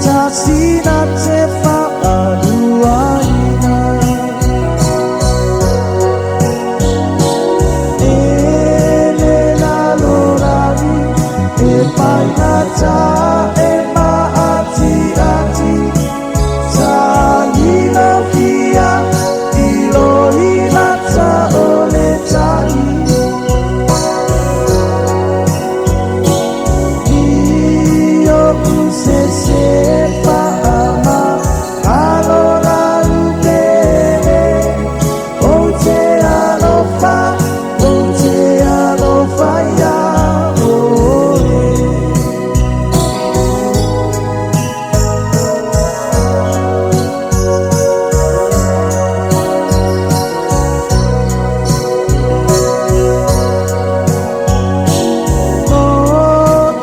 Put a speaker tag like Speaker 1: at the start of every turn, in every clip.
Speaker 1: tasi na te whaaluaina. E le lalolagi e paigata e maatiati, talilofia i loimata o le tai. I oʻu sese faama alo laupele, ou te alofa, ou te alofa iā oe. O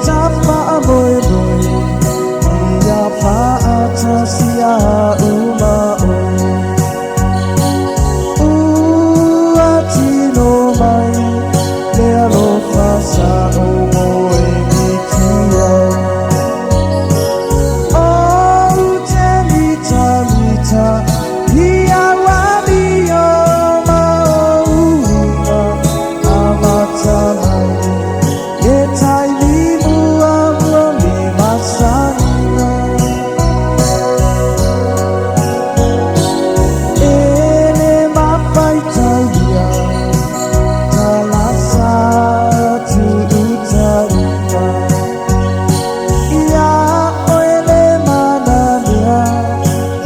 Speaker 1: tafaamoemoe ia faatasi aʻu ma oe, ua tino mai le alofa sa o moe miti ai. Ou te mitamita ia uamio ma ou uiga amata mai le taimi muamua le masaniga. E le mafaitaulia talasa tuutalima ia oe le mananea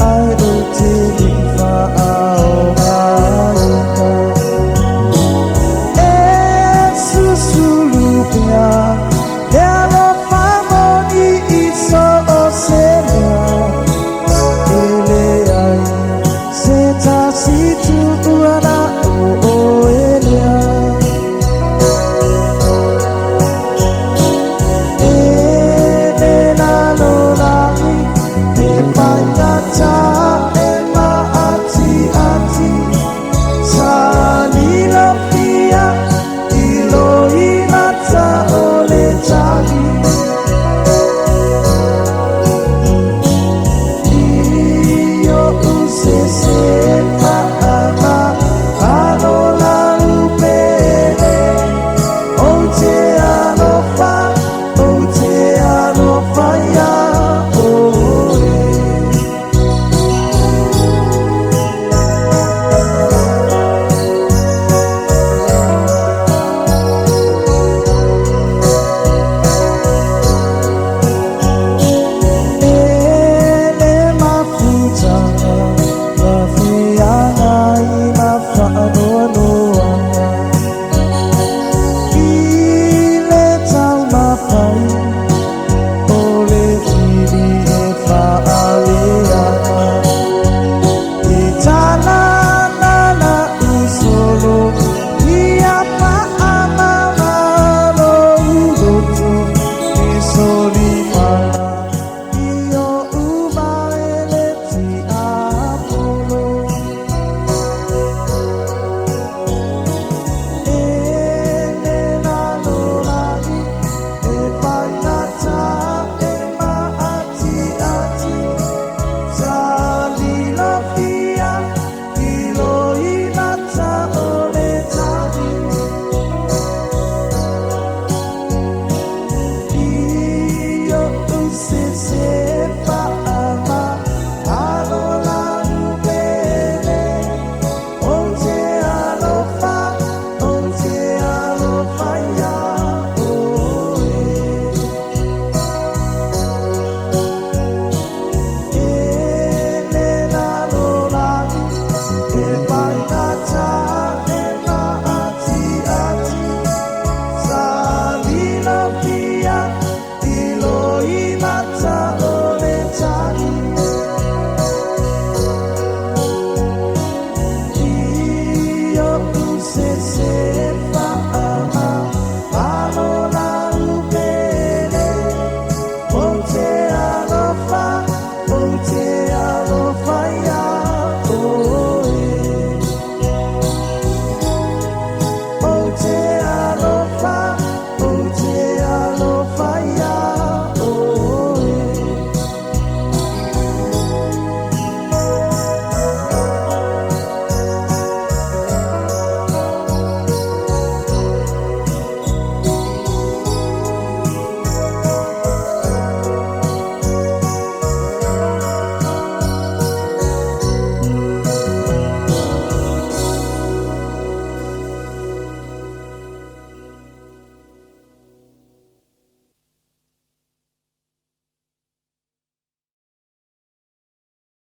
Speaker 1: ae ou te lei faaaogaina. E susulu pea le alofa moni i so o se mea, e leai se tasi tuua na o oe lea. E le lalolagi e paigata.